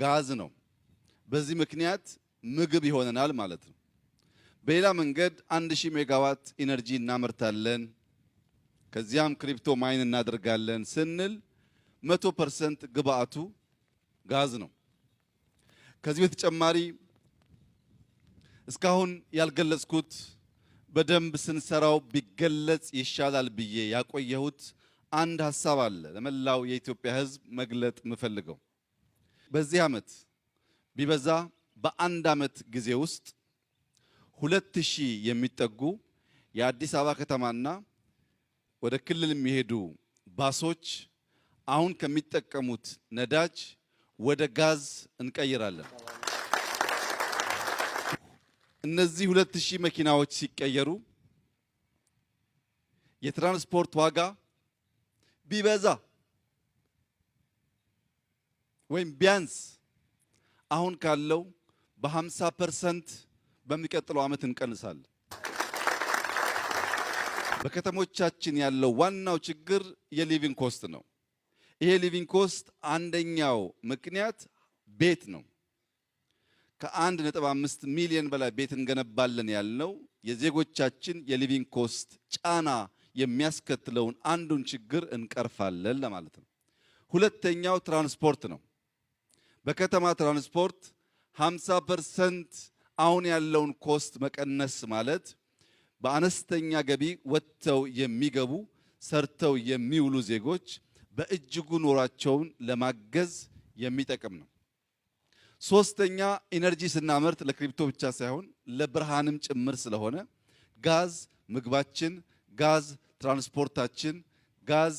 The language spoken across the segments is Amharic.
ጋዝ ነው። በዚህ ምክንያት ምግብ ይሆነናል ማለት ነው። በሌላ መንገድ 1000 ሜጋዋት energy እናመርታለን፣ ከዚያም crypto mine እናደርጋለን ስንል 100% ግብአቱ ጋዝ ነው። ከዚህ በተጨማሪ እስካሁን ያልገለጽኩት፣ በደንብ ስንሰራው ቢገለጽ ይሻላል ብዬ ያቆየሁት አንድ ሀሳብ አለ ለመላው የኢትዮጵያ ሕዝብ መግለጥ የምፈልገው። በዚህ ዓመት፣ ቢበዛ በአንድ ዓመት ጊዜ ውስጥ 2000 የሚጠጉ የአዲስ አበባ ከተማና ወደ ክልል የሚሄዱ ባሶች አሁን ከሚጠቀሙት ነዳጅ ወደ ጋዝ እንቀይራለን። እነዚህ 2000 መኪናዎች ሲቀየሩ የትራንስፖርት ዋጋ ቢበዛ ወይም ቢያንስ አሁን ካለው በ50% በሚቀጥለው ዓመት እንቀንሳለን። በከተሞቻችን ያለው ዋናው ችግር የ living cost ነው። ይሄ living cost አንደኛው ምክንያት ቤት ነው። ከ1.5 ሚሊዮን በላይ ቤት እንገነባለን ያልነው የዜጎቻችን የ living cost ጫና የሚያስከትለውን አንዱን ችግር እንቀርፋለን ለማለት ነው። ሁለተኛው ትራንስፖርት ነው። በከተማ ትራንስፖርት 50% አሁን ያለውን cost መቀነስ ማለት በአነስተኛ ገቢ ወጥተው የሚገቡ፣ ሰርተው የሚውሉ ዜጎች በእጅጉ ኑሯቸውን ለማገዝ የሚጠቅም ነው። ሶስተኛ፣ energy ስናመርት ለ crypto ብቻ ሳይሆን ለብርሃንም ጭምር ስለሆነ ጋዝ ምግባችን፣ ጋዝ ትራንስፖርታችን፣ ጋዝ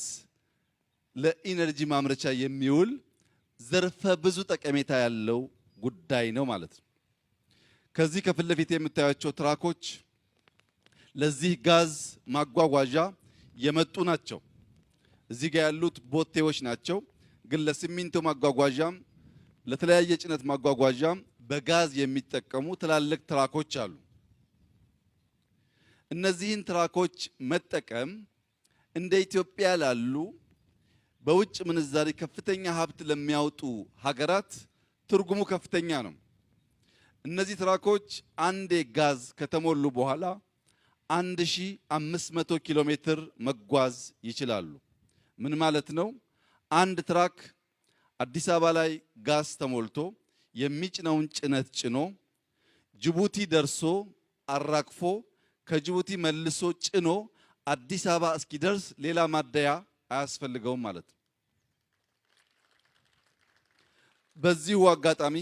ለ energy ማምረቻ የሚውል ዘርፈ ብዙ ጠቀሜታ ያለው ጉዳይ ነው ማለት ነው። ከዚህ ከፊት ለፊት የምታዩቸው ትራኮች ለዚህ ጋዝ ማጓጓዣ የመጡ ናቸው። እዚህ ጋር ያሉት ቦቴዎች ናቸው። ግን ለሲሚንቶ ማጓጓዣም ለተለያየ ጭነት ማጓጓዣም በጋዝ የሚጠቀሙ ትላልቅ ትራኮች አሉ። እነዚህን ትራኮች መጠቀም እንደ ኢትዮጵያ ላሉ በውጭ ምንዛሪ ከፍተኛ ሀብት ለሚያወጡ ሀገራት ትርጉሙ ከፍተኛ ነው። እነዚህ ትራኮች አንዴ ጋዝ ከተሞሉ በኋላ 1500 ኪሎ ሜትር መጓዝ ይችላሉ። ምን ማለት ነው? አንድ truck አዲስ አበባ ላይ ጋዝ ተሞልቶ የሚጭነውን ጭነት ጭኖ ጅቡቲ ደርሶ አራግፎ ከጅቡቲ መልሶ ጭኖ አዲስ አበባ እስኪደርስ ሌላ ማደያ አያስፈልገውም ማለት ነው። በዚሁ አጋጣሚ